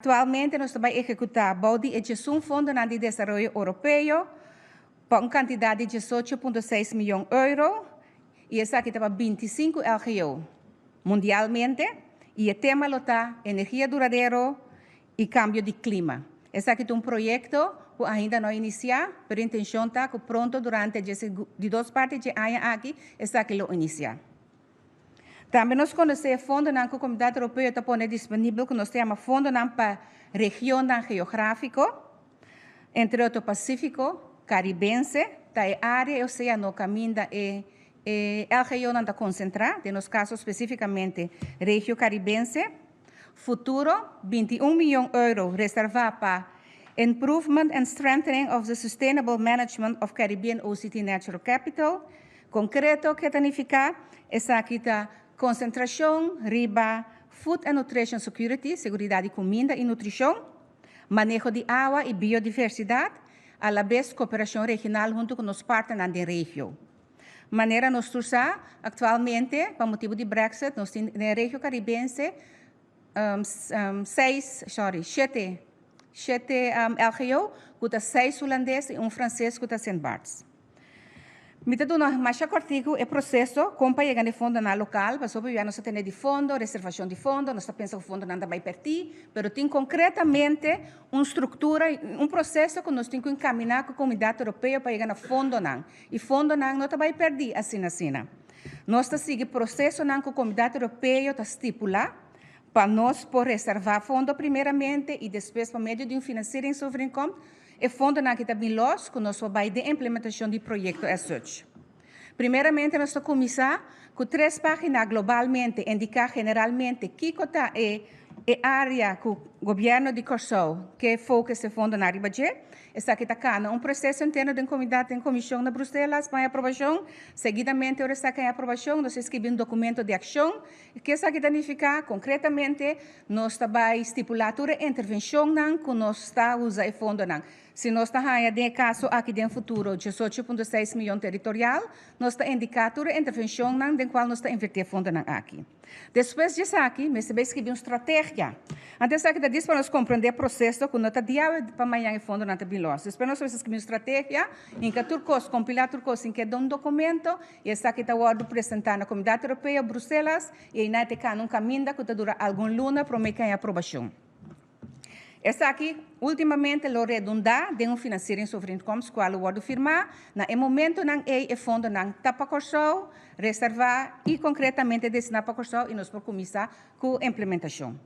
Aktualmente nos ta bai ehekutá bou di e 11 fondonan di desaroyo oropeo pa un kantidat di 18.6 mion euro i esaki ta pa 25 LGO mundialmente i e tema lo ta energia duradero i kambio di klima. Esaki ta un proyekto ku ainda no a inisiá, pero intenshon ta ku pronto durante di dos parti di aña aki esaki lo inisiá. Tambe nos konosé fondonan ku Komunidat Oropeo ta pone disponibel ku nos ta yama fondonan pa regionnan geográfiko, entre otro Pasífiko, Karibense, ta e área e oséano kaminda e LGOnan ta konsentrá, den nos kaso spesífikamente Regio Karibense. Futuro, 21 mion euro reservá pa Improvement and Strengthening of the Sustainable Management of Caribbean OCT Natural Capital. Konkreto, kiko ta nifiká? Esaki ta konsentrashon riba Food and Nutrition Security, seguridat di kuminda i nutrishon, maneho di awa i biodiversidat, a la bes kooperashon regional huntu ku nos partnernan den region. Manera nos sa, aktualmente, pa motibu di Brexit, nos tin den region karibense seis, sorry, shete LGO, ku ta seis hulandes i un franses ku ta Sint Barts. Mi ta duna mas kòrtiku e proseso kon pa yega na fondonan lokal, pasobra ya nos ta tende di fondo, reservashon di fondo, nos ta pensa ku fondonan ta bai pèrdí, pero tin konkretamente un struktura, un proseso ku nos tin ku enkaminá ku Komunidat Oropeo pa yega na fondonan. I fondonan no ta bai pèrdí asina asina. Nos ta sigui prosesonan ku Komunidat Oropeo ta stipulá pa nos por reservá fondo primeramente i despues pa medio di un financieringsovereenkomst e fondonan ku ta bin los ku nos por bai den implementashon di proyekto as such. Primeramente nos ta kuminsá ku tres página globalmente indiká generalmente kiko ta e área ku gobièrnu di Kòrsou ke focus e fondonan riba dje. Esaki ta kana un proseso interno den komunidat den komishon na Bruselas pa aprobashon. Seguidamente, ora esaki ta aprobashon, nos ta skirbi un dokumento di akshon. Kiko esaki ta nifiká? Konkretamente, nos ta bai stipulá tur e intervenshonnan ku nos ta usa e fondonan. Si nos ta haña den kaso aki den futuro 18.6 mion teritorial, nos ta indiká tur e intervenshonnan den kual nos ta invertí e fondonan aki. Despues di esaki, mester bai skirbi un strategia. Anto esaki ta djis pa nos komprondé e proseso ku no ta di awe pa mañan e fondonan ta bin los. Despues nos ta skirbi un strategia, hinka tur kos, kompilá tur kos, hinka den un dokumento i esaki ta wòrdu presentá na Komunidat Oropeo, Bruselas, i einan ta kana un kaminda ku ta dura algun luna promé ku haña aprobashon. Esaki últimamente lo redundá den un financieringsovereenkomst kual lo wòrdu firmá na e momentonan ei e fondonan ta pa Kòrsou, reservá i konkretamente destiná pa Kòrsou i nos por kuminsá ku implementashon.